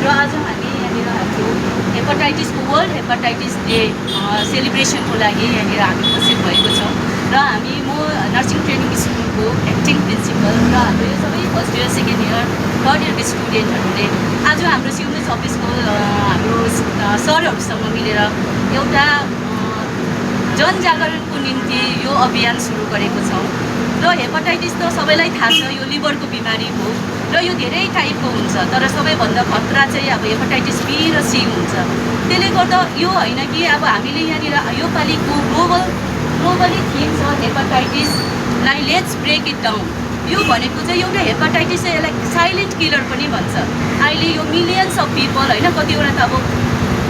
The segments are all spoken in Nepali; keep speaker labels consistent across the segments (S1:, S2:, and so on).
S1: र आज हामी यहाँनिर हाम्रो हेपाटाइटिसको वर्ल्ड हेपाटाइटिस डे सेलिब्रेसनको लागि यहाँनिर हामी उपस्थित भएको छौँ र म नर्सिङ ट्रेनिङ स्कुलको एक्टिङ प्रिन्सिपल र हाम्रो यो सबै first year second year third इयरको स्टुडेन्टहरूले आज हाम्रो सिउमेस अफिसको हाम्रो सरहरूसँग मिलेर एउटा जनजागरणको निम्ति यो अभियान सुरु गरेको छौँ। र हेपाटाइटिस त सबैलाई थाहा छ, यो लिभरको बिमारी हो र यो धेरै टाइपको हुन्छ, तर सबैभन्दा खतरा चाहिँ अब हेपाटाइटिस बी र सी हुन्छ। त्यसले गर्दा यो होइन कि अब हामीले यहाँनिर यो पालिको ग्लोबली थिम छ हेपाटाइटिसलाई लेट्स ब्रेक इट डाउन। यो भनेको चाहिँ एउटा हेपाटाइटिस चाहिँ यसलाई साइलेन्ट किलर पनि भन्छ। अहिले यो मिलियन्स अफ पिपल होइन, कतिवटा त अब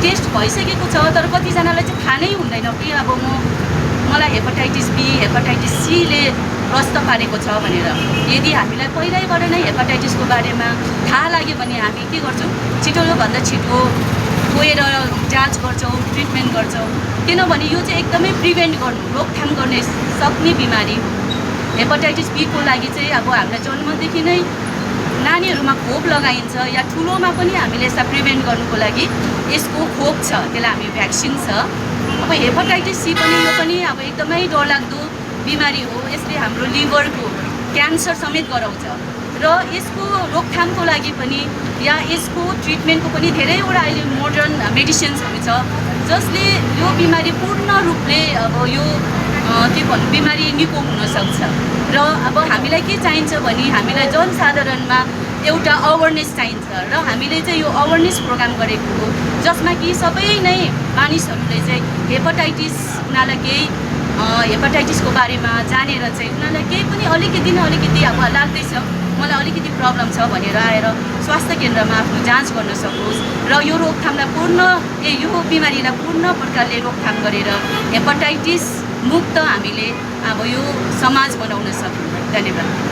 S1: टेस्ट भइसकेको छ तर कतिजनालाई चाहिँ थाहा नै हुँदैन कि अब मलाई हेपाटाइटिस बी हेपाटाइटिस सीले ग्रस्त पारेको छ भनेर। यदि हामीलाई पहिल्यैबाट नै हेपाटाइटिसको बारेमा थाहा लाग्यो भने हामी के गर्छौँ, छिटोभन्दा छिटो गएर जाँच गर्छौँ, ट्रिटमेन्ट गर्छौँ। किनभने यो चाहिँ एकदमै प्रिभेन्ट गर्नु रोकथाम गर्ने सक्ने बिमारी हो। हेपाटाइटिस बीको लागि चाहिँ अब हामीलाई जन्मदेखि नै नानीहरूमा खोप लगाइन्छ या ठुलोमा पनि हामीले यसलाई प्रिभेन्ट गर्नुको लागि यसको खोप छ, त्यसलाई हामी भ्याक्सिन छ। अब हेपाटाइटिस सी पनि यो पनि अब एकदमै डरलाग्दो बिमारी हो। यसले हाम्रो लिभरको क्यान्सर समेत गराउँछ र यसको रोकथामको लागि पनि या यसको ट्रिटमेन्टको पनि धेरैवटा अहिले मोडर्न मेडिसिन्सहरू छ जसले यो बिमारी पूर्ण रूपले अब यो के भन्नु बिमारी निको हुनसक्छ। र अब हामीलाई के चाहिन्छ भने हामीलाई जनसाधारणमा एउटा अवेरनेस चाहिन्छ र हामीले चाहिँ यो अवेरनेस प्रोग्राम गरेको हो जसमा कि सबै नै मानिसहरूले चाहिँ हेपाटाइटिस उनीहरूलाई केही हेपाटाइटिसको बारेमा जानेर चाहिँ उनीहरूलाई केही पनि अलिकति अब लाग्दैछ मलाई अलिकति प्रब्लम छ भनेर आएर स्वास्थ्य केन्द्रमा आफ्नो जाँच गर्न सकोस् र यो रोकथामलाई यो बिमारीलाई पूर्ण प्रकारले रोकथाम गरेर हेपाटाइटिस मुक्त हामीले अब यो समाज बनाउन सकौँ। धन्यवाद।